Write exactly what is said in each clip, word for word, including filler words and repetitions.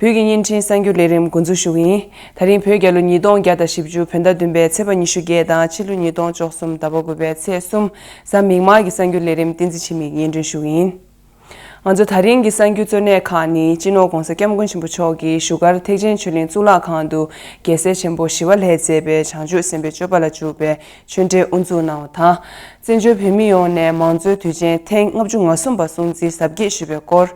བོད་ཀྱི་བརྙན་འཕྲིན་གསར་འགྱུར་ལས་རིམ་འགོ་འཛུགས་ཞུ་གི་ཡིན། ད་རིང་བོད་རྒྱལ་ལོ་ཉིས་སྟོང་བརྒྱ་དང་བཞི་བཅུ་བོད་ཟླ་བདུན་པའི་ཚེས་པ་ཉི་ཤུ་བརྒྱད་དང་ཕྱི་ལོ་ཉིས་སྟོང་བཅུ་གསུམ་ཟླ་བ་དགུ་པའི་ཚེས་གསུམ། གཟའ་མིག་དམར་གྱི་གསར་འགྱུར་ལས་རིམ་བསྟན་འཛིན་འཆི་མེད་ཀྱིས་སྙན་སྒྲོན་ཞུ་གི་ཡིན། ང་ཚོ་ད་རིང་གི་གསར་འགྱུར་གཙོ་གནད་ཁག་ནི། སྤྱི་ནོར་༧གོང་ས་༧སྐྱབས་མགོན་ཆེན་པོ་མཆོག་གིས་བཞུགས་སྒར་ཐེག་ཆེན་ཆོས་གླིང་གཙུག་ལག་ཁང་དུ་རྒྱལ་སྲས་ཆེན་པོ་ཞི་བ་ལྷས་མཛད་པའི་བྱང་ཆུབ་སེམས་དཔའི་སྤྱོད་པ་ལ་འཇུག་པའི་ཆོས་འབྲེལ་དབུ་འཛུགས་གནང་བ་དང་། བཙན་བྱོལ་བོད་མི་ཡོངས་ནས་མང་གཙོའི་དུས་ཆེན་ཐེངས་ལྔ་བཅུ་ང་གསུམ་པ་སྲུང་བརྩི་གཟབ་རྒྱས་ཞུས་པའི་སྐོར།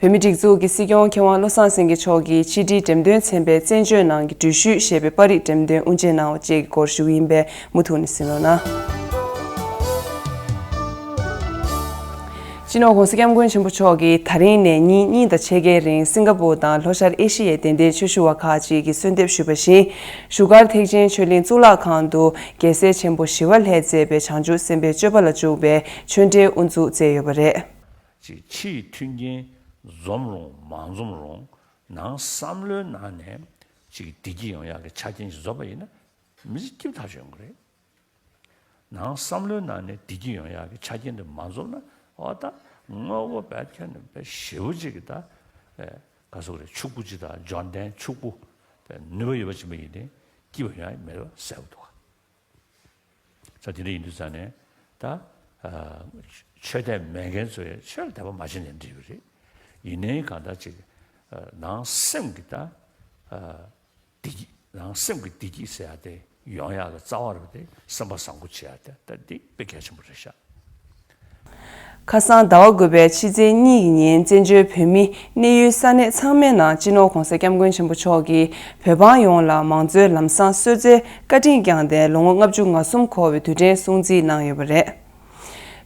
བོད་མིའི་སྒྲིག་འཛུགས་ཀྱི་སྲིད་སྐྱོང་མཁས་དབང་བློ་བཟང་སེང་གེ་མཆོག་གིས་ཕྱི་དྲིལ་འགྲེམས་སྟོན་ཚན་པའི་བཙན་བྱོལ་ནང་གི་འགྲུལ་བཞུད་ཞེས་པའི་པར་རིས་འགྲེམས་སྟོན་དབུ་འབྱེད་གནང་བ་བཅས་ཀྱི་སྐོར་ཞུ་གི་ཡིན་པས་མུ་མཐུད་ནས་གསན་རོགས་གནང་། སྤྱི་ནོར་༧གོང་ས་༧སྐྱབས་མགོན་ཆེན་པོ་མཆོག་གིས་ད་རིང་ནས་ཉིན་གཉིས་དང་ཕྱེད་ཀའི་རིང་སིང་ག་པུར་དང་ལྷོ་ཤར་ཨེ་ཤི་ཡའི་དད་ལྡན་ཆོས་ཞུ་བ་ཁག་ཅིག་གིས་གསོལ་འདེབས་ཞུས་པ་བཞིན། བཞུགས་སྒར་ཐེག་ཆེན་ཆོས་གླིང་གཙུག་ལག་ཁང་དུ་རྒྱལ་སྲས་ཆེན་པོ་ཞི་བ་ལྷས་མཛད་པའི་བྱང་ཆུབ་སེམས་དཔའི་སྤྱོད་པ་ལ་འཇུག་པའི་ཆོས་འབྲེལ་དབུ་འཛུགས་མཛད་ཡོད་པ་རེད། ཅིག་ཕྱི་ཡི་མཐུན་རྐྱེན་འཛོམས་རུང་མ་འཛོམས་རུང་ནང་བསམ་བློའི་ནང་ནས་ཅིག་བདེ་སྐྱིད་ཡོང་ཡག་གི་ཆ་རྐྱེན་ཞིག་བཟོ་བ་ཡིན་ན་མི་ཚེ་སྐྱིད་པོ་ཐག་ཆོད་ཡོང་གི་རེད། ནང་བསམ་བློའི་ནང་ནས་བདེ་སྐྱིད་ཡོང་ཡག་གི་ཆ་རྐྱེན་དེ་མ་འཛོམས་ན་འོ་ད་དངོས་པོ་བས་ཁྱོན་ནས་བས་ཞེ་པོ་ཅིག་གི་ད་ག་སོག་རེད། ཕྱུག་པོ་ཅིག་དང་འབྱོར་ལྡན་ཕྱུག་པོ་བས་ནུས་པ་ཡོད་པ་ཅིག་མ་ཡིན་ཏེ་སྐྱིད་པ་ཡོང་ཡག་མེད་པ་གསལ་པོ་འདུག་ག་ས་དེ་འདྲ་ཡིན་དུས་ཙང་ནས་ད་ཆོས་དད་མེད་མཁན་ཚོས་ཆོས་ལ་དད་པ་མ་བྱས་ནས་འགྲིག་པ་རེད། ཡིན་ནའི་གང་ལྟར་ཅིག་ནང་སེམས་ཀྱི་ད་བདེ་སྐྱིད་ནང་སེམས་ཀྱི་བདེ་སྐྱིད་ཟེར་ཡ་དེ་ཡོང་ཡག་གི་རྩ་བ་རུ་དེ་སེམས་པ་བཟང་པོ་བྱེད་ཡ་དེ་ད་འདི་དཔེ་གལ་ཆེན་པོ་རེད་ཤག་ཁ་སང་ཟླ་བ་དགུ་པའི་ཕྱི་ཚེས་གཉིས་ཀྱི་ཉིན་བཙན་བྱོལ་བོད་མི་གནས་ཡུལ་ས་གནས་ཚང་མའི་ནང་སྤྱི་ནོར་༧གོང་ས་༧སྐྱབས་མགོན་ཆེན་པོ་མཆོག་གིས་བོད་འབངས་ཡོངས་ལ་མང་གཙོའི་ལམ་བཟང་སྲོལ་འཛིན་བཀའ་དྲིན་བསྐྱངས་ཏེ་ལོ་ངོ་ལྔ་བཅུ་ང་གསུམ་འཁོར་བའི་དུས་དྲན་སྲུང་བརྩི་གནང་ཡོད་པ་རེད།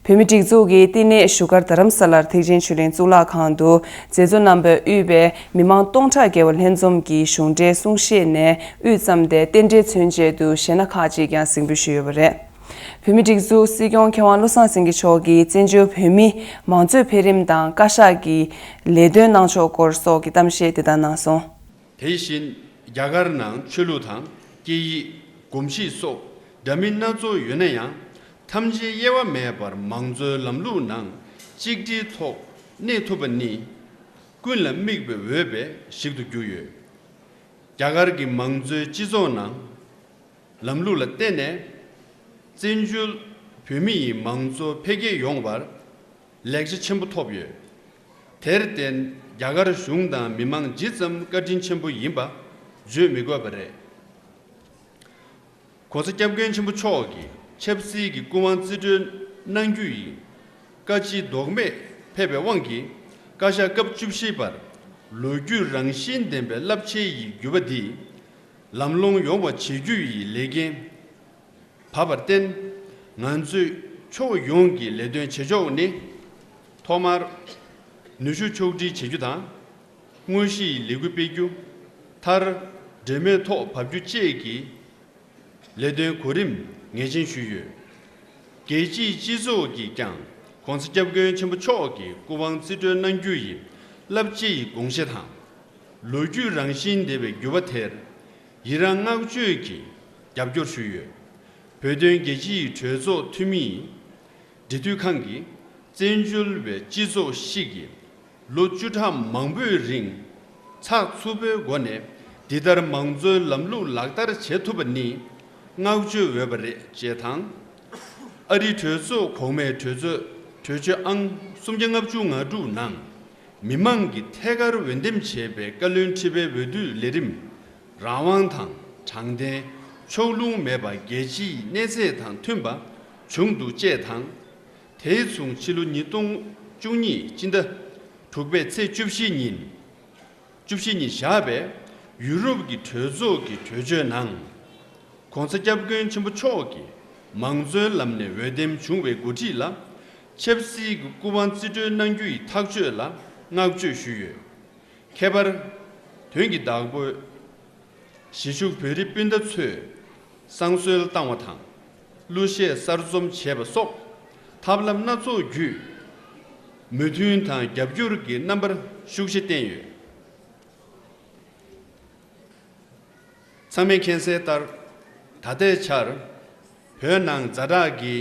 བོད་མིའི་སྒྲིག་འཛུགས་ཀྱི་བསྟི་གནས་བཞུགས་སྒར་རྡ་རམ་ས་ལར་ཐེག་ཆེན་ཆོས་གླིང་གཙུག་ལག་ཁང་དུ་མཛད་གཙོ་རྣམ་པས་དབུས་པའི་མི་མང་སྟོང་ཕྲག་བརྒལ་བ་ལྷན་འཛོམས་ཀྱིས་གཞུང་འབྲེལ་གསུང་བཤད་ནས་དབུས་བརྩམས་ཏེ་རྟེན་འབྲེལ་མཚོན་ཆེད་དུ་གཞས་སྣ་ཁག་ཅིག་ཀྱང་གཟིགས་འབུལ་ཞུས་ཡོད་པ་རེད། བོད་མིའི་སྒྲིག་འཛུགས་སྲིད་སྐྱོང་མཁས་དབང་བློ་བཟང་སེང་གེ་མཆོག་གིས་བཙན་བྱོལ་བོད་མིའི་མང་གཙོའི་འཕེལ་རིམ་དང་བཀའ་ཤག་གི་ལས་དོན་གནང་ཕྱོགས་སྐོར་སོགས་ཀྱི་གཏམ་བཤད་དེ་ལྟར་གནང་སོང་། དེ་བཞིན་རྒྱ་གར་ནང་ཆོས་ལུགས་དང་སྐད་ཡིག་གོམས་གཤིས་སོགས་འདྲ་མིན་སྣ་ཚོགས་ཡོད་ན་ཡང་ཐམས་ཅད་དབྱེ་བ་མེད་པར་མང་གཙོའི་ལམ་ལུགས་ནང་གཅིག་སྒྲིལ་ཐོག་གནས་ཐུབ་པ་ནི་ཀུན་ལ་དམིགས་པའི་འོས་འབའ་ཞིག་ཏུ་གྱུར་ཡོད། རྒྱ་གར་གྱི་མང་གཙོའི་སྤྱི་ཚོགས་ནང་ལམ་ལུགས་ལ་བརྟེན་ནས་བཙན་བྱོལ་བོད་མི་ཡི་མང་གཙོ་འཕེལ་རྒྱས་ཡོང་བར་ལེགས་ཆ་ཆེན་པོ་ཐོབ་ཡོད། དེར་བརྟེན་རྒྱ་གར་གཞུང་དང་མི་མང་ཇི་ཙམ་བཀའ་དྲིན་ཆེན་པོ་ཡིན་པ་བརྗོད་མི་དགོས་པ་རེད། ྋགོང་ས་ྋསྐྱབས་མགོན་ཆེན་པོ་མཆོག་གིས་ཆབ་སྲིད་ཀྱི་སྐུ་དབང་རྩིས་སྤྲོད་གནང་རྒྱུ་ཡི་བཀའ་ཇི་ལྡོག་མེད་ཕེབས་པའི་དབང་གིས་བཀའ་ཤག་སྐབས་བཅུ་བཞི་པར་ལོ་རྒྱུས་རང་བཞིན་ལྡན་པའི་རླབས་ཆེན་ཡི་འགྱུར་བ་འདི་ལམ་ལྷོང་ཡོང་བ་བྱེད་རྒྱུ་ཡི་ལས་འགན་བབས་པར་བརྟེན། ང་ཚོས་ཕྱོགས་ཡོངས་ཀྱི་ལས་དོན་བྱེད་ཕྱོགས་ནི། ཐོག་མར་ནུས་ཤུགས་ཕྱོགས་སྒྲིལ་བྱེད་རྒྱུ་དང་། དངོས་གཞིའི་ལས་འགུལ་སྤེལ་རྒྱུ། མཐར། འབྲེལ་མོལ་ཐོག་བབས་རྒྱུ་བཅས་ཀྱི་ལས་དོན་གོ་རིམ་ངེས་ཅན་ཞུས་ཡོད། རྒྱལ་སྤྱིའི་སྤྱི་ཚོགས་ཀྱིས་ཀྱང་ྋགོང་ས་ྋསྐྱབས་མགོན་ཆེན་པོ་མཆོག་གི་སྐུ་དབང་རྩིས་སྤྲོད་གནང་རྒྱུ་ཡི་རླབས་ཆེ་ཡི་དགོངས་བཞེད་དང་། ལོ་རྒྱུས་རང་བཞིན་ལྡན་པའི་འགྱུར་བ་དེར་ཡི་རངས་བསྔགས་བརྗོད་ཀྱི་རྒྱབ་སྐྱོར་ཞུས་ཡོད། བོད་དོན་རྒྱལ་སྤྱིའི་གྲོས་ཚོགས་འཐུས་མིའི་འབྲེལ་མཐུད་ཁང་གིས་བཙན་བྱོལ་བའི་སྤྱི་ཚོགས་ཤིག་གིས་ལོ་བཅུ་ཕྲག་མང་པོའི་རིང་ཚགས་ཚུད་པོའི་སྒོ་ནས་འདི་ལྟར་མང་གཙོའི་ལམ་ལུགས་ལག་བསྟར་བྱེད་ཐུབ་པ་ནི་བསྔགས་བརྗོད་འོས་པ་རེད་ཅེས་དང་། ཨ་རིའི་གྲོས་ཚོགས་གོང་མའི་གྲོས་ཚོགས་གྲོས་ཆོད་ཨང་སུམ་བརྒྱ་ལྔ་བཅུ་ང་དྲུག་ནང་མི་མང་གི་ཐད་ཀར་འོས་འདེམས་བྱས་པའི་བཀའ་བློན་ཁྲི་པའི་འོས་བསྡུ་ལས་རིམ་རང་དབང་དང་དྲང་བདེན་ཕྱོགས་ལྷུང་མེད་པ་རྒྱལ་སྤྱིའི་གནས་ཚད་དང་མཐུན་པ་བྱུང་འདུག་ཅེས་དང་། དེ་མཚུངས་ཕྱི་ལོ་ཉིས་སྟོང་བཅུ་གཉིས་སྤྱི་ཟླ་དྲུག་པའི་ཚེས་བཅུ་བཞི་ཉིན། བཅུ་བཞི་ཉིན་བཞག་པའི་ཡུ་རོབ་ཀྱི་གྲོས་ཚོགས་ཀྱི་གྲོས་ཆོད་ནང་། ྋགོང་ས་ྋསྐྱབས་མགོན་ཆེན་པོ་མཆོག་གིས་མང་གཙོའི་ལམ་ནས་འོས་འདེམས་བྱུང་བའི་འགོ་ཁྲིད་ལ་ཆབ་སྲིད་ཀྱི་སྐུ་དབང་རྩིས་སྤྲོད་གནང་རྒྱུ་ཡི་ཐག་གཅོད་ལ་བསྔགས་བརྗོད་ཞུས་ཡོད། ཁྱད་པར། དོན་གྱི་བདག་པོས་གཞིས་བཞུགས་བོད་རིགས་སྤུན་ཟླ་ཚོས་བསང་གསོལ་བཏང་བ་དང་། གླུ་གཞས་གསར་རྩོམ་བྱས་པ་སོགས་ཐབས་ལམ་སྣ་ཚོགས་བརྒྱུད། མོས་མཐུན་དང་རྒྱབ་སྐྱོར་གྱི་རྣམ་པར་ཤུགས་ཆེ་བསྟན་ཡོད། ཚང་མས་མཁྱེན་གསལ་ལྟར། ད་ལྟའི་ཆར་བོད་ནང་ཛ་དྲག་གི་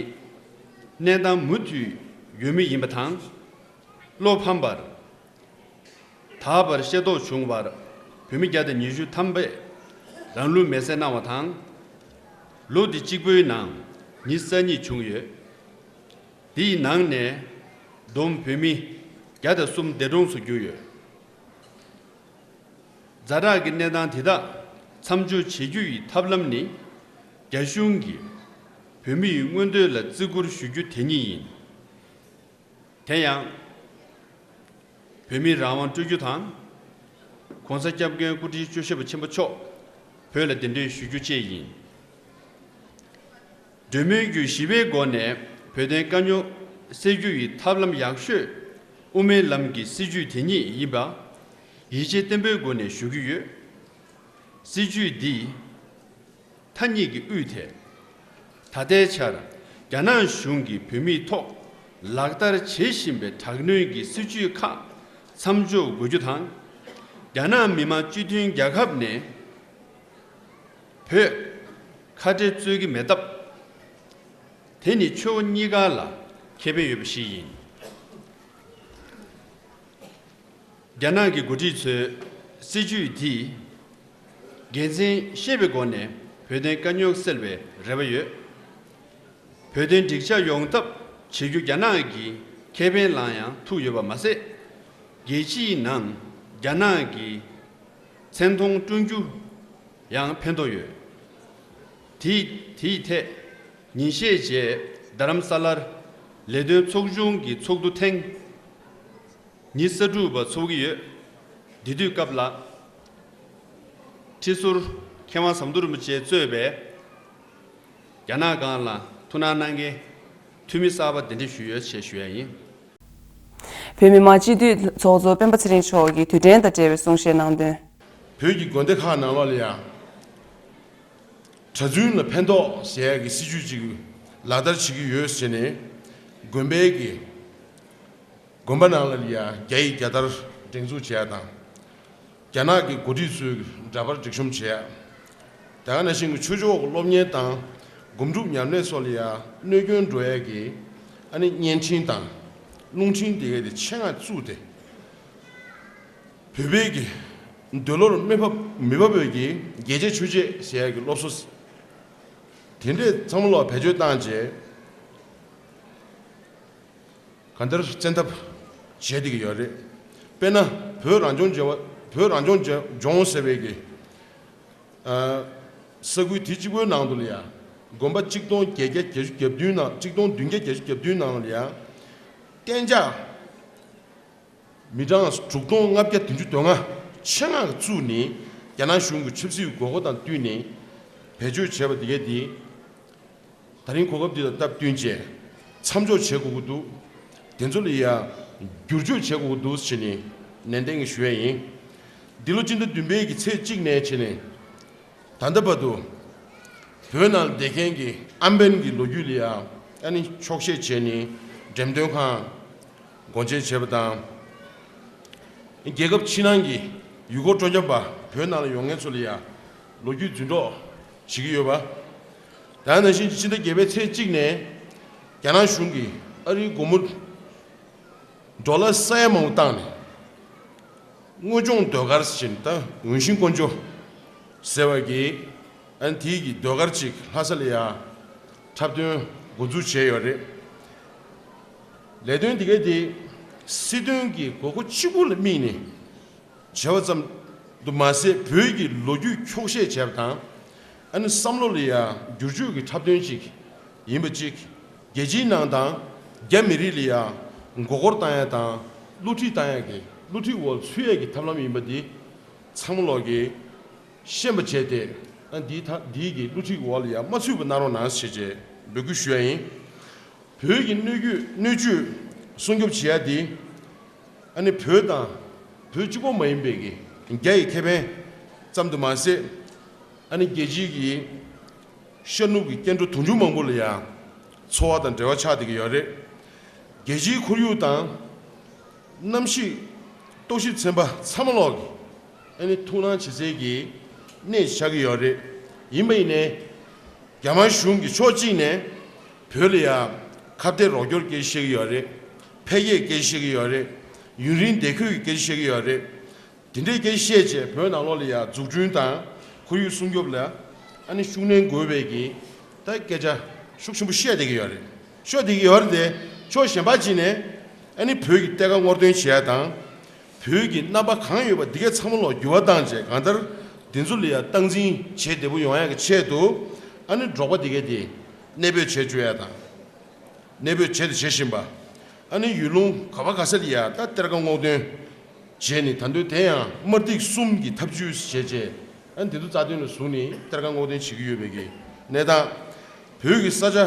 གནས་སྟངས་མུ་མཐུད་ཡོད་མུས་ཡིན་པ་དང་། བློ་ཕམ་པར། ད་བར་ཤེས་རྟོགས་བྱུང་བར་ བོད་མི་བརྒྱ་དང་ཉི་ཤུ་ཐམ་པས་རང་ལུས་མེར་སྲེག་གནང་བ་དང་། ལོ་འདི་གཅིག་པོའི་ནང་མི་རྩ་གཉིས་བྱུང་ཡོད། དེའི་ནང་ནས་བསྡོམས་བོད་མི་བརྒྱ་དང་གསུམ་འདས་གྲོངས་སུ་གྱུར་ཡོད། ཛ་དྲག་གི་གནས་སྟངས་དེ་དག་མཚམས་འཇོག་བྱེད་རྒྱུ་ཡི་ཐབས་ལམ་ནི། རྒྱ་གཞུང་གིས་བོད་མི་ཡི་མངོན་འདོད་ལ་བརྩི་བཀུར་ཞུ་རྒྱུ་དེ་ཉིད་ཡིན། དེ་ཡང་། བོད་མིའི་རང་དབང་སྤྲོད་རྒྱུ་དང་། ྋགོང་ས་ྋསྐྱབས་མགོན་སྐུ་ཕྲེང་བཅུ་བཞི་པ་ཆེན་པོ་མཆོག་བོད་ལ་གདན་འདྲེན་ཞུ་རྒྱུ་བཅས་ཡིན། འབྲེལ་མོལ་བརྒྱུད་ཞི་བའི་སྒོ་ནས་བོད་དོན་དཀའ་རྙོག་སེལ་རྒྱུ་ཡི་ཐབས་ལམ་ཡག་ཤོས་དབུ་མའི་ལམ་གྱི་སྲིད་བྱུས་དེ་ཉིད་ཡིན་པ་ཡིད་ཆེས་བརྟན་པོའི་སྒོ་ནས་ཞུ་གི་ཡོད། སྲིད་བྱུས་འདི་མཐའ་གཉིས་ཀྱི་དབུས་ཐད་ད་ལྟའི་ཆར་རྒྱ་ནག་གཞུང་གིས་བོད་མིའི་ཐོག་ལག་བསྟར་བྱེད་བཞིན་པའི་དྲག་གནོན་གྱི་སྲིད་བྱུས་ཁག་མཚམས་འཇོག་དགོས་རྒྱུ་དང་། རྒྱ་ནག་མི་དམངས་སྤྱི་མཐུན་རྒྱལ་ཁབ་ནས་བོད་ཁ་བྲལ་རྩོད་ཀྱི་མེད་སྟབས། དེ་ནི་ཕྱོགས་གཉིས་ཀ་ལ་ཁེ་ཕན་ཡོད་པ་ཞིག་ཡིན། རྒྱ་ནག་གི་འགོ་ཁྲིད་ཚོས་སྲིད་བྱུས་འདིས་དགེ་མཚན་ཤེས་པའི་སྒོ་ནས་བོད་དོན་དཀའ་རྙོག་སེལ་བའི་རེ་བ་ཡོད། བོད་དོན་འགྲིག་ཆགས་ཡོང་ཐབས་བྱེད་རྒྱུ་རྒྱ་ནག་གི་ཁེ་ཕན་ལ་ཡང་ཐུག་ཡོད་པ་མ་ཟད། རྒྱལ་སྤྱིའི་ནང་རྒྱ་ནག་གི་མཚན་མཐོང་བསྐྲུན་རྒྱུ་ཡང་ཕན་ཐོགས་ཡོད། དེའི་དེའི་ཐད་ཉིན་ཤས་རྗེས་རྡ་རམ་ས་ལར་ལས་དོན་ཚོགས་ཆུང་གི་ཚོགས་འདུ་ཐེངས་ཉི་ཤུ་རྩ་དྲུག་པ་ཚོགས་ཀྱི་ཡོད། འདི་དུས་སྐབས་ལ་ཁྲི་ཟུར་མཁས་དབང་ཟམ་གདོང་རིན་པོ་ཆེ་གཙོས་པའི་རྒྱ་ནག་སྒང་ལ་ཐུགས་སྣང་གནང་མཁན་འཐུས་མི་གསར་པ་གདན་འདྲེན་ཞུས་ཡོད་ཅེས་ཞུ་ཡ་ཡིན། བོད་མི་མང་སྤྱི་འཐུས་ཚོགས་གཙོ་སྤེན་པ་ཚེ་རིང་མཆོག་གིས་དུས་དྲན་དང་འབྲེལ་བའི་གསུང་བཤད་གནང་དོན། བོད་ཀྱི་དགོན་སྡེ་ཁག་ནང་ལོགས་ལ་ཡང་གྲྭ་བཙུན་ལ་ཕན་ཐོགས་ཟེར་ཡག་གི་སྲིད་བྱུས་ཅིག་ལག་བསྟར་བྱེད་ཀྱི་ཡོད་ཟེར་ནས། དགོན་པའི་གི་དགོན་པ་ནང་ལ་ཡང་བརྒྱ་ཡི་བརྒྱ་ལྟར་སྒྲེང་འཛུགས་བྱེད་ཡག་དང་། རྒྱ་ནག་གི་འགོ་ཁྲིད་ཚོའི་འདྲ་པར་སྒྲིག་གཤོམ་བྱེད་ཡག། དེ་ག་ནང་བཞིན་གྱི་ཆོས་ཕྱོགས་ཀྱི་སློབ་གཉེར་དང་སྒོམ་སྒྲུབ་ཉམས་ལེན་སོགས་ལ་ཡང་གནོད་སྐྱོན་འགྲོ་ཡག་གི་ཨ་ནི་བརྙན་འཕྲིན་དང་རླུང་འཕྲིན་དེ་གའི་དེ་ཆེད་མངགས་བཙུགས་ཏེ། བོད་པའི་གི་འདོད་བློར་མི་ཕབ་མི་འབབ་པའི་གི་རྒྱལ་གཅེས་ཆོས་གཅེས་ཟེར་ཡག་གི་སློབ་གསོ་དེ་འདྲས་ཚང་མ་ལ་བེད་སྤྱོད་བཏང་རྗེས། གང་ལྟར་བཙན་ཐབས་བྱས་བསྡད་ཀྱི་ཡོད་རེད། དཔེར་ན་བོད་རང་སྐྱོང་ལྗོངས་བོད་རང་སྐྱོང་ལྗོངས་ཟེར་བའི་གི་ཨ་ས་ཁུལ་དེ་གཅིག་པོའི་ནང་དུ་ལ་ཡ་དགོན་པ་གཅིག་སྟོང་བརྒྱད་བརྒྱ་བརྒྱད་ཅུ་གྱ་བདུན་ནང་གཅིག་སྟོང་བདུན་བརྒྱ་བརྒྱད་ཅུ་གྱ་བདུན་ནང་ལ་ཡ་གཏན་འཇགས་མི་གྲངས་དྲུག་སྟོང་ལྔ་བརྒྱ་བདུན་ཅུ་དོན་ལྔ་ཆེད་མངགས་བཙུགས་ནས་རྒྱ་ནག་གཞུང་གི་ཆབ་སྲིད་དགོས་མཁོ་དང་བསྟུན་ནས་བེད་སྤྱོད་བྱས་པ་དེ་གས་དེ། ད་རིང་གོ་སྐབས་འདི་དང་སྟབས་བསྟུན་བྱས་མཚམས་འཇོག་བྱེད་དགོས་ཀྱི་འདུག་དེ་ཚོ་ལ་ཡ་བསྒྱུར་བཅོས་བྱེད་དགོས་ཀྱི་འདུག་ཟེར་ནས་ནན་ཏན་གྱིས་ཞུ་ཡ་ཡིན། འདི་ལོ་སྤྱི་ཟླ་བདུན་པའི་གི་ཚེས་གཅིག་ནས་བྱས་ནས་ད་ལྟ་བར་དུ་བོད་ནང་བསྡད་མཁན་གྱི་ཨམ་བན་གྱི་ལོ་རྒྱུས་ལ་ཡ་ཨ་ནི་འཁྱོག་བཤད་བྱས་ནས་འགྲེམས་སྟོན་ཁང་སྒོ་འབྱེད་བྱས་པ་དང་། རྒྱལ་ཁབ་ཕྱི་ནང་གི་ཡུལ་སྐོར་སྤྲོ་འཆམ་པ་བོད་ནང་ལ་ཡོང་མཁན་ཚོ་ལ་ཡ་ལོ་རྒྱུས་རྫུན་སྒྲོག་བྱེད་ཀྱི་ཡོད་པ། ད་ནང་བཞིན་ཕྱི་ཟླ་བརྒྱད་པའི་ཚེས་གཅིག་ནས་རྒྱ་ནག་གཞུང་གིས་ཨ་རིའི་སྒོར་མོ་ཌོ་ལར་ས་ཡ་མང་པོ་བཏང་ནས་དངོས་སྦྱོང་ཟློས་གར་ཟེར་ནས་ད་འོན་ཤིང་དཀོན་མཆོག་ཟེར་བ་གི་ཨ་ནི་དེའི་གི་ཟློས་གར་ཅིག་ལྷ་ས་ལ་ཡ་འཁྲབ་སྟོན་འགོ་འཛུགས་བྱས་ཡོད་རེད། ལས་དོན་འདི་ག་དེ་སྲིད་དོན་གྱི་དགོས་མཁོ་གཅིག་པུ་ལ་དམིགས་ནས་བྱས་པ་ཙམ་དུ་མ་ཟད་བོད་ཀྱི་ལོ་རྒྱུས་འཁྱོག་བཤད་བྱས་པ་དང་། ཨ་ནི་བསམ་བློ་ལ་ཡང་བསྒྱུར་བཅོས་ཀྱི་འཁྲབ་སྟོན་ཅིག་ཡིན་པ་གཅིག་རྒྱལ་སྤྱིའི་ནང་དང་རྒྱ་མི་རིགས་ལ་ཡང་མགོ་སྐོར་བཏང་ཡ་དང་བསླུ་བྲིད་བཏང་ཡ་གི་བསླུ་བྲིད་འོག་ཚུད་ཡ་གི་ཐབས་ལམ་ཡིན་པ་འདི་ཚང་མ་ལོག་གིས་ཤེས་པ་བྱས་ཏེ། ཨ་འདིའི་ཐ་འདིའི་གི་བསླུ་བྲིད་འོག་ལ་ཡང་མ་ཚུད་པ་གནང་རོགས་གནང་ཞེས་བཅས་འབོད་སྐུལ་ཞུ་ཡ་ཡིན། བོད་ཀྱི་སྣོད་བཅུད་སྣོད་བཅུད་སྲུང་སྐྱོབ་བྱེད་ཡ་དེ་ཨ་ནི་བོད་དང་བོད་གཅིག་པོ་མ་ཡིན་པའི་གི་རྒྱ་ཡི་ཁེ་ཕན་ཙམ་དུ་མ་ཟད། ཨ་ནི་རྒྱལ་སྤྱིའི་གི་ཤར་ནུབ་ཀྱི་སྐྱེ་འགྲོ་དུང་ཕྱུར་མང་པོ་ལ་ཡང་འཚོ་བ་དང་འབྲེལ་བ་ཆགས་བསྡད་ཀྱི་ཡོད་རེད། རྒྱལ་སྤྱིའི་ཁོར་ཡུག་དང་གནམ་གཤིས་རྟོག་ཞིབ་ཚན་པ་ཚང་མ་ལོག་གི་ཨ་ནི་ཐུགས་སྣང་བྱེད་སའི་གི་གནས་ཆགས་ཀྱི་ཡོད་རེད། ཡིན་པ་ཡིན་ནའི་རྒྱ་དམར་གཞུང་གི་ཕྱོགས་གཅིག་ནས་བོད་ལ་ཡང་ཁ་གཏད་རོགས་སྐྱོར་སྐད་ཆ་བཤད་ཀྱི་ཡོད་རེད། འཕེལ་རྒྱས་སྐད་ཆ་བཤད་ཀྱི་ཡོད་རེད། ཡུན་རིང་བདེ་འཁོད་ཀྱི་སྐད་ཆ་བཤད་ཀྱི་ཡོད་རེད། དེ་འདྲའི་སྐད་ཆ་བཤད་བྱས་བོད་ནང་ལོགས་ལ་ཡ་འཛུགས་སྐྲུན་དང་ཁོར་ཡུག་སྲུང་སྐྱོབ་ལ་ཨ་ནི་ཤུགས་སྣོན་དགོས་པའི་གི་ད་སྐད་ཆ་ཤུགས་ཆེན་པོ་བཤད་བསྡད་ཀྱི་ཡོད་རེད། ཤོད་བསྡད་ཀྱི་ཡོད་རེད་དེ། ཕྱོགས་གཞན་པ་ཅིག་ནས་ཨ་ནི་བོད་ཀྱི་གཏེར་ཁ་སྔོག་འདོན་བྱེད་ཡ་དང་། བོད་ཀྱི་རྣམ་པ་གང་ཡོད་པ་འདི་གའི་ཚང་མ་ལོག་འགྱུར་བ་བཏང་བྱས་གང་ལྟར་འདི་ཚོ་ལ་ཡ་སྟངས་འཛིན་བྱེད་བདེ་པོ་ཡོང་ཡ་གི་ཆེད་དུ་ཨ་ནི་འབྲོག་པ་འདི་གའི་དེ་གནས་སྤོས་བྱེད་བཅུག་ཡ་དང་། གནས་སྤོས་བྱེད་དང་བྱེད་བཞིན་པ། ཨ་ནི་ཡུལ་ལུང་ག་བ་ག་ས་ལ་ཡ་ད་གཏེར་ཁ་སྔོག་འདོན་བྱས་ནས་ད་དུང་དེ་ཡང་དམར་ཐིག་གསུམ་གྱི་ཐབས་ཇུས་བྱས་བྱས་ཨ་ནི་དེ་ཚོ་རྩ་དོན་ལ་བཟུང་ནས་གཏེར་ཁ་སྔོག་འདོན་བྱེད་ཀྱི་ཡོད་པའི་གི་གནས་སྟངས། བོད་ཀྱི་ས་ཆ་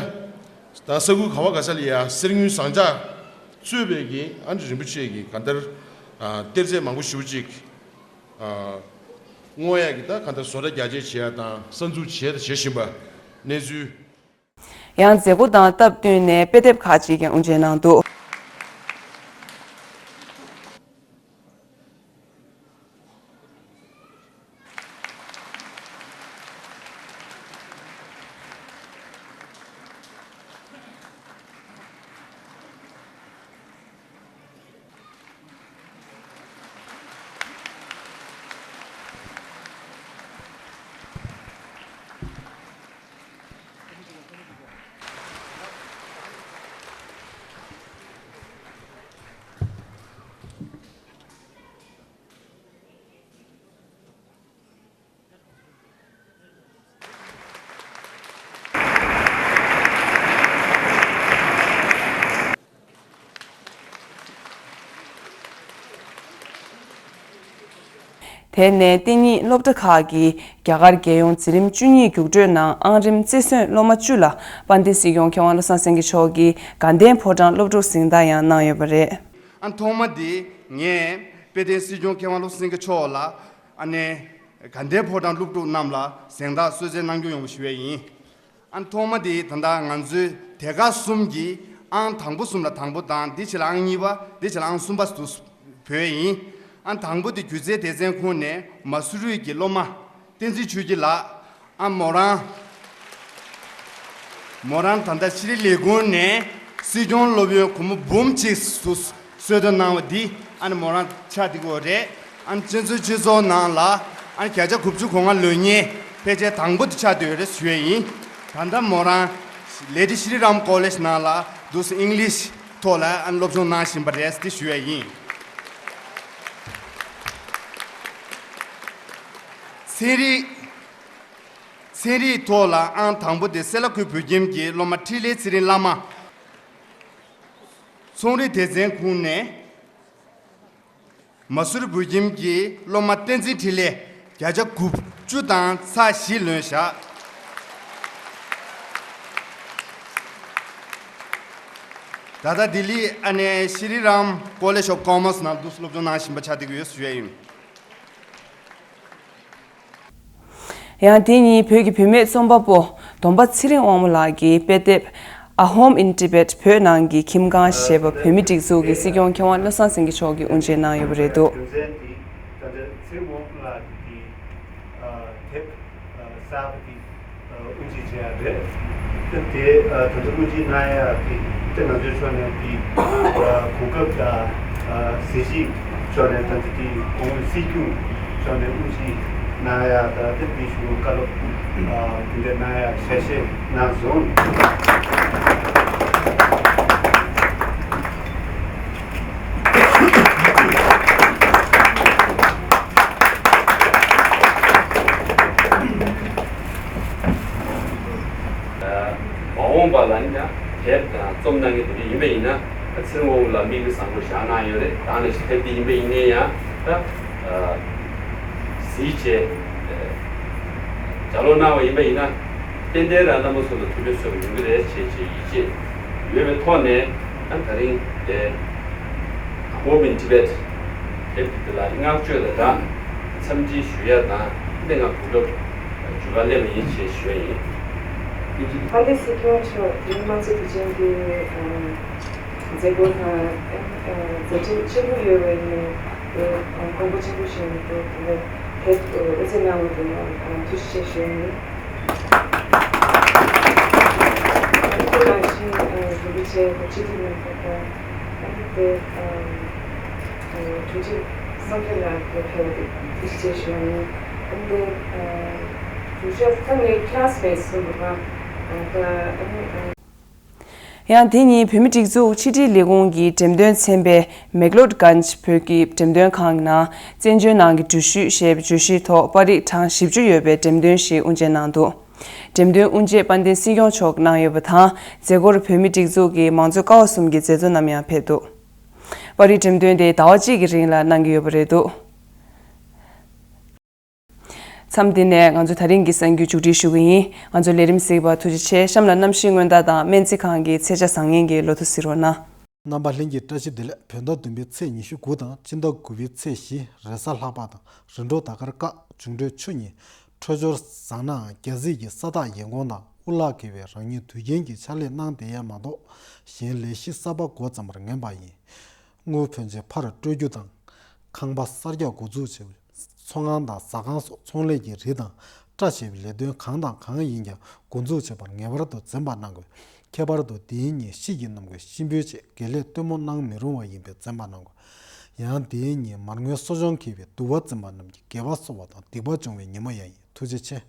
དང་ས་ཁུལ་ག་བ་ག་ས་ལ་ཡ་གསེར་དངུལ་ཟངས་ལྕགས་གཙོས་པའི་གི་ཨ་ནི་རིན་པོ་ཆེ་གི་ག་འདར་གཏེར་རྫས་མང་པོ་ཞེ་པོ་ཅིག་སྔོག་ཡ་གི་ད་ག་འདར་བཟོ་གྲྭ་རྒྱ་སྐྱེད་བྱེད་ཡ་དང་གསར་འཛུགས་བྱས་དང་བྱེད་བཞིན་པ་གནས་ཚུལ། ཡང་མཛད་སྒོ་དང་སྟབས་བསྟུན་ནས་དཔེ་དེབ་ཁག་ཅིག་ཀྱང་དབུ་འབྱེད་གནང་འདུག། དེ་ནས་གཏན་ཉིད་སློབ་གྲྭ་ཁག་གི་རྒྱ་གར་རྒྱལ་ཡོངས་འཛིན་རིམ་བཅུ་གཉིས་རྒྱུགས་སྤྲོད་ནང་ཨང་རིམ་རྩེར་སོན་སློབ་མ་བཅུ་ལ་དཔལ་ལྡན་སྲིད་སྐྱོང་མཁས་དབང་བློ་བཟང་སེང་གེ་མཆོག་གིས་དགའ་ལྡན་ཕོ་བྲང་སློབ་ཕྲུག་གཟེངས་རྟགས་ཡང་གནང་ཡོད་པ་རེད། ཨ་ཐོག་མ་དེ་ངས་དཔལ་ལྡན་སྲིད་སྐྱོང་མཁས་དབང་བློ་བཟང་སེང་གེ་མཆོག་ལ་ཨ་ནེ་དགའ་ལྡན་ཕོ་བྲང་སློབ་ཕྲུག་རྣམས་ལ་གཟེངས་རྟགས་གསོལ་སྩལ་གནང་རྒྱུ་ཡོང་བ་ཞུ་བས་ཡིན། ཨ་ཐོག་མ་དེ་ད་ལྟ་ང་ཚོའི་དེ་ག་གསུམ་གྱི་ཨང་དང་པོ་གསུམ་ལ་དང་པོ་དང་དེ་ཕྱི་ལ་ཨང་གཉིས་པ་དེ་ཕྱི་ལ་ཨང་གསུམ་པ་དུ་བོས་ཡིན། ཨ་དང་པོ་དེ་སྒྱུ་རྩལ་སྡེ་ཚན་ཁོངས་ནས་མ་སུ་རི་གི་སློབ་མ་བསྟན་འཛིན་ཆོས་སྐྱིད་ལགས། ཨ་མོ་རང་། མོ་རང་ད་ལྟ་ཤྲི་ལས་ཁུངས་ནས་སྲིད་སྐྱོང་སློབ་ཡོན་སྒོར་མོ་འབུམ་གཅིག་ཏུ་གསོལ་སྟོན་གནང་བ་འདི་ཨ་ནི་མོ་རང་ཆགས་བསྡད་ཀྱི་ཡོད་རེད། ཨ་ནི་ཁྱེད་ཚོའི་སྤྱི་ཚོགས་ནང་ལ་ཨ་ནི་བརྒྱ་ཆ་དགུ་བཅུ་གོ་ལྔ་ལོན་མཁན་ཕལ་ཆེར་དང་པོ་དེ་ཆགས་བསྡད་ཡོད་རེད་ཞུ་ཡས་ཡིན། ད་ལྟ་མོ་རང་ལེ་ཌི་ཤྲི་རམ་ཀོ་ལེཇ་ནང་ལ་འདུག་སེ་ཨིང་ལིཤ་ཐོག་ལ་ཨ་ནི་སློབ་སྦྱོང་གནང་བཞིན་པ་རེད་དེ་ཞུ་ཡས་ཡིན། ཚན་རིག་ཚན་རིག་ཐོག་ལ་ཨང་དང་པོ་དེ་སེ་ལ་ཁུལ་བོད་ཁྱིམ་གྱི་སློབ་མ་འཕྲིན་ལས་ཚེ་རིང་བླ་མ། ཚོང་རིག་སྡེ་ཚན་ཁོངས་ནས་མ་སུ་རི་བོད་ཁྱིམ་གྱི་སློབ་མ་བསྟན་འཛིན་འཕྲིན་ལས་བརྒྱ་ཆ་དགུ་བཅུ་དང་ཚེག་བཞི་ལོན་བཞག་ད་ལྟ་ལྡི་ལི་ཨ་ནེ་ཤྲི་རམ་ཀོ་ལེཇ་ཨོཕ་ཀོ་མར་སི་ནང་དུ་སློབ་སྦྱོང་གནང་བཞིན་པ་ཆགས་བསྡད་ཀྱི་ཡོད་ཞུ་ཡས་ཡིན། ཡང་དེ་ཉིན་བོད་ཀྱི་བུད་མེད་རྩོམ་པ་པོ་སྡོམ་པ་ཚེ་རིང་དབང་མོ་ལགས་ཀྱིས་དཔེ་དེབ་A Home in Tibet བོད་ནང་གི་ཁྱིམ་གང་ཞེས་པ་བོད་མིའི་སྒྲིག་འཛུགས་ཀྱི་སྲིད་སྐྱོང་མཁས་དབང་བློ་བཟང་སེང་གེ་མཆོག་གིས་དབུ་འབྱེད་གནང་ཡོད་པ་རེད་འདུག། རྒྱུ་མཚན་དེ་ད་ལྟ་ཚེ་རིང་དབང་མོ་ལགས་ཀྱིས་དེབ་གསར་པ་དེ་དབུ་འབྱེད་བྱས་ཡ་རེད། དེ་དེ་ད་ལྟ་དབུ་འབྱེད་གནང་ཡ་དེ་དེ་ང་ཚོའི་ཕྱོགས་ནས་དེ་གོ་སྐབས་དང་གཟི་བརྗིད་ཕྱོགས་ནས་ད་ལྟ་དེ་གོང་བུ་སྲིད་སྐྱོང་ཕྱོགས་ནས་དབུ་འབྱེད་གནང་ཡ་ད་དེ་དེ་ཞུ་བཀའ་སློབ་དེ་འདྲ་གནང་ཡ་ཞལ་བཞེས་གནང་སོང་། མ་འོངས་པ་ལ་ཡང་དེབ་དང་རྩོམ་གནང་མཁན་དེ་འདྲ་ཡིན་པ་ཡིན་ན་ཚེ་རིང་དབང་མོ་ལགས་དམིགས་ཡུལ་བཟང་པོ་བཞག་གནང་ཡོད་རེད། ད་ནང་བཞིན་དེབ་འདི་ཡིན་པ་ཡིན་ནའི་ཡང་ད་གཟིགས་བྱས་ལྗགས་ཀློག་གནང་བ་ཡིན་པ་ཡིན་ན་ཏན་ཏན་རང་རྣམ་པ་ཚོ་ལ་ཐུགས་ཕན་གསོས་པ་ཡོང་གི་རེད་ཅེས་ཅེས་ཡིད་ཆེས་ཡོད་པའི་ཐོག་ནས་ད་རིང་དེ་Home in Tibet དེབ་འདི་ལ་བསྔགས་བརྗོད་དང་སྦྲགས་འཚམས་འདྲི་ཞུ་ཡ་དང་འདི་ང་གོ་སྐབས་བརྒྱུད་པ་སླེབས་པ་ཡིན་ཞེས་ཞུ་ཡ་ཡིན། དཔལ་ལྡན་སྲིད་སྐྱོང་མཆོག་དེ་རིང་དམངས་གཙོ་དུས་ཆེན་གྱི་མཛད་སྒོ་དང་མཛད་འཕྲིན་ཆེན་པོ་ཡོད་པ་ཡིན་ནའི་དགོངས་པ་ཆེན་པོ་བཞེས་ནས་དེ་དེབ་དབུ་འབྱེད་གནང་བ་དེ་ལ་ཐུགས་རྗེ་ཆེ་ཞུ་ཡ་ཡིན། ཁོང་ནང་བཞིན་རིན་པོ་ཆེ་སྤྱི་འཐུས་རྣམ་པ་དང་དེ་གྲོས་ཁྲིམས་ Something like the fellow teacher, and the uh, teacher, some classmates, some of my, uh, the, uh, ཡང་དེ་ཉིན་བོད་མིའི་སྒྲིག་འཛུགས་ཕྱི་དྲིལ་ལས་ཁུངས་ཀྱི་འགྲེམས་སྟོན་ཚན་པས་མེག་ལོད་གྷན་ཇི་བོད་ཀྱི་འགྲེམས་སྟོན་ཁང་གི་ནང་བཙན་བྱོལ་ནང་གི་འགྲུལ་བཞུད་ཞེས་པའི་བརྗོད་གཞིའི་ཐོག་པར་རིས་གྲངས་བཞི་བཅུ་ཡོད་པའི་འགྲེམས་སྟོན་ཞིག་དབུ་འབྱེད་གནང་འདུག་འགྲེམས་སྟོན་དབུ་འབྱེད་དཔལ་ལྡན་སྲིད་སྐྱོང་མཆོག་གནང་ཡོད་པ་དང་། མཛད་སྒོར་བོད་མིའི་སྒྲིག་འཛུགས་ཀྱི་མང་གཙོ་ཀ་བ་གསུམ་གྱི་མཛད་གཙོ་རྣམས་ཡང་ཕེབས་འདུག་པར་རིས་འགྲེམས་སྟོན་དེ་ཟླ་བ་གཅིག་གི་རིང་ལ་གནང་གི་ཡོད་པ་རེད་འདུག་མཚམས་འདི་ནས་ང་ཚོ་ད་རིང་གི་གསར་འགྱུར་མཇུག་སྒྲིལ་ཞུ་གི་ཡིན། ང་ཚོ་ལས་རིམ་གཟིགས་པར་ཐུགས་རྗེ་ཆེ། གཤམ་ལ་གནམ་གཤིས་སྔོན་བརྡ་དང་སྨན་རྩིས་ཁང་གི་ཚེས་ཆ་བཟང་ངན་གྱི་ལོ་ཐོ་གཟིགས་རོགས་གནང་། རྣམ་པ་ལྷན་རྒྱས་བཀྲ་ཤིས་བདེ་ལེགས། བོད་ཟླ་བདུན་པའི་ཚེས་ཉི་ཤུ་དགུ་དང་སྤྱི་ཟླ་དགུ་པའི་ཚེས་བཞི། རེས་གཟའ་ལྷག་པ་དང་རིམ་གྲོ་ཟླ་སྐར་དཀར། འབྱུང་འཕྲོད་ཆུ་གཉིས། འཕྲོད་སྦྱོར་བཟང་ནའང་རྒྱལ་སྲིད་ཀྱི་ས་ཐག་ཡན་གོང་དང་དབུ་བརླག་གིས་པའི་རང་ཉིད་དུས་རྒྱུན་གྱི་ཕྱག་ལས་གནང་བསྡད་ཡ་མ་གཏོགས་གཞན་ལས་གཞི་གསར་པ་འགོ་བརྩམས་པར་ངེས་པ་ཡིན། དངུལ་ཕོན་ཆེ་ཕར་སྤྲོད་རྒྱུ་དང་། ཁང་པ་གསར་རྒྱག་འགོ་འཛུགས་བྱེད། ཚོང་ཁང་དང་ཟ་ཁང་སོགས་ཚོང་ལས་ཀྱི་རིགས་དང་། བཀྲ་ཤིས་པའི་ལས་དོན་གང་དང་གང་ཡིན་ཀྱང་འགོ་འཛུགས་བྱེད་པར་ངེས་པར་དུ་འཛེམ་པ་གནང་དགོས། ཁྱད་པར་དུ་དེའི་ཉིན་ཤིས་ཀྱི་ནམ་མཁའི་གཤིན་པོའི་ཆེད་དགེ་ལས་སྟོན་མོ་གནང་མི་རུང་བ་ཡིན་པས་འཛེམ་པ་གནང་དགོས། ཡང་དེའི་ཉིན་མར་ངོའི་གསོ་སྦྱོང་གིས་པའི་དུ་བ་འཛིན་པ་རྣམས་ཀྱི་དགེ་བ་གསོ་བ་དང་སྡིག་པ་སྦྱོང་བའི་ཉིན་མོ་ཡང་ཡིན། ཐུགས་རྗེ་ཆེ།